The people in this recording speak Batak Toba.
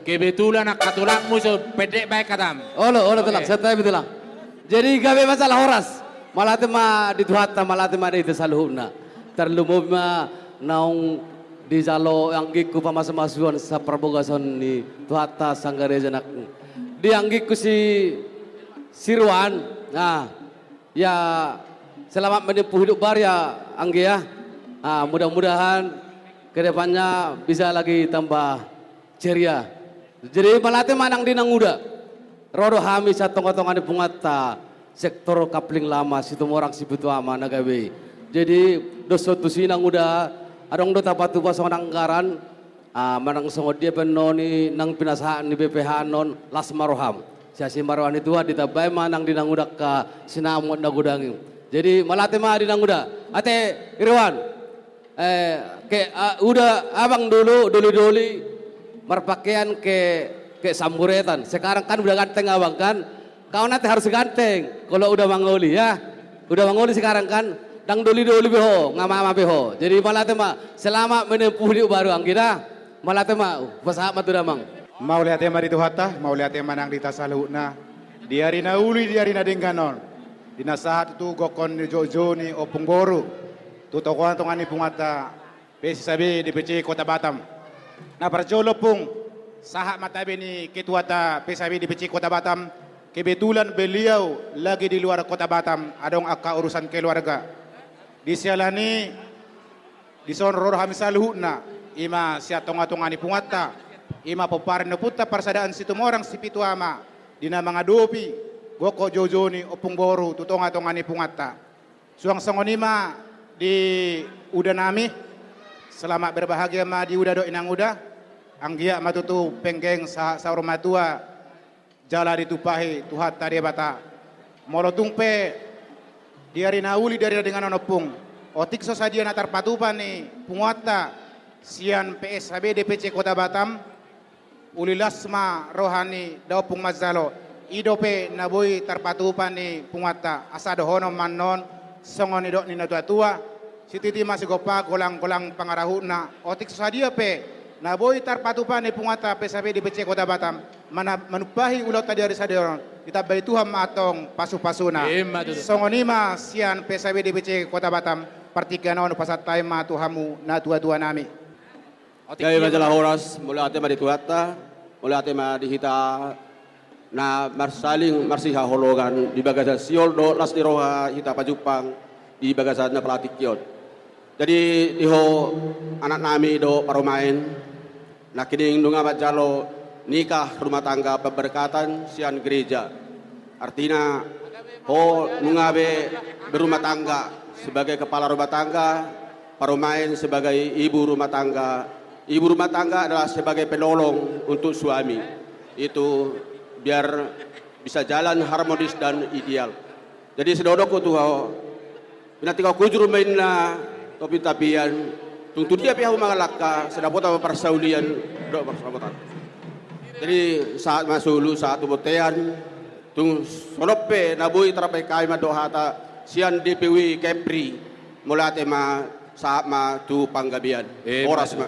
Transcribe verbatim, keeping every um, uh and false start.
Kebetulan angka tulangmu so pendek baen hatam. Olo, olo, tulang, santabi, tulang. Jadi gabe ma jala horas. Mauliate ma di Tuhanta, mauliate ma di hita saluhutna. Tarlumobi ma naung dijalo anggingku pamasumasuon saparbogason ni Tuhanta sanggareja nang di anggingku si Siruan. Nah, ya, selamat menempuh hidup baru ya, Anggi ya. Ah, mudah-mudahan ke depannya bisa lagi tambah ceria. Jadi mauliate ma nang di nanguda. Ro do hami sian tongatonga ni punguanta sektor Kapling Lama, Situmorang Sipituama na gabe i. Jadi dos on tusi nanguda, adong do tapatupa songon anggaran, ah, manang songon dia pe annon i nang pinasahat ni B P H annon, las ma roham. Siasi ma roha ni Tuhan, ditambai ma nang di nanguda angka sinamot na godang i. Jadi mauliate ma di nanguda. Ate Irwan, eh, ke, ah, uda abang dulu doli-doli marpakean ke, ke samburetan. Sekarang kan udah ganteng abang kan? Kau nanti harus ganteng kalau udah mangoli ya. Udah mangoli sekarang kan? Ndang doli-doli be ho, ngamama be ho. Jadi mauliate ma, selamat menempuh hidup baru Anggi da. Mauliate ma, hupasahat ma tu damang. Mauliate ma di Tuhanta, mauliate ma nang di hita saluhutna. Di ari na uli, di ari na denggan on, di na sahat tu gokhon ni joujou ni ompung boru tu tongatonga ni punguanta P S S A B D P C Kota Batam. Na parjolo, Ompung, sahat ma tabe ni ketuata P S S A B D P C Kota Batam, kebetulan beliau lagi di luar Kota Batam, adong angka urusan keluarga. Di siala ni i, dison ro do hami saluhutna, i ma sian tongatonga ni punguanta, i ma pomparan ni ompunta Parsadaan Situmorang Sipituama, di na mangadopi gokhon joujou ni ompung boru tu tongatonga ni punguanta. Suang songon i ma di uda nami, selamat berbahagia ma di uda dohot inanguda, anggiat ma tutu penggeng sahat saur matua, jala ditumpahi Tuhanta Debata. Molo tung pe di ari na uli, di ari na denggan on, Ompung, otik so sadia na tarpatupa ni punguanta sian P S S A B D P C Kota Batam, uli las ma roha ni da ompung manjalo. I dope na boi tarpatupa ni punguanta, asa dohonon ma annon songon nidok ni natuatua: Sititi ma sigompa, golanggolang pangarahutna. Otik so sadia pe na boi tarpatupa ni punguanta P S S A B D P C Kota Batam, mana-, manumpahi ulaonta di ari sadari on, ditambai Tuhan ma antong pasupasuna. Ima tutu. Songon i ma sian P S S A B D P C Kota Batam, partingkian on hupasahat hami ma tu hamu natuatua nami. Otik. Gabe ma jala horas, mauliate ma di Tuhanta, mauliate ma di hita na marsaling marsihaholongan di bagasan sihol dohot las ni roha hita pajumpang di bagasan na partingkian on. Jadi di ho anak nami dohot parumaen, nangkining nunga manjalo nikah rumah tangga pemberkatan sian gereja. Artina, ho nunga be berumah tangga sebagai kepala rumah tangga, parumaen sebagai ibu rumah tangga. Ibu rumah tangga adalah sebagai penolong untuk suami. Itu biar bisa jalan harmonis dan ideal. Jadi sai didok tu ho, pinantikhon hujur ma inna, topi tapian, tung tu dia pe hamu mangalangka, sai dapotan ma parsaulian dohot parsaoran. Jadi sahat ma solu, sahat tu bontean, tung songon on pe na boi tarbahen hami mandok hata sian D P W Kepri, mauliate ma, sahat ma tu panggabean. Eh, horas ma.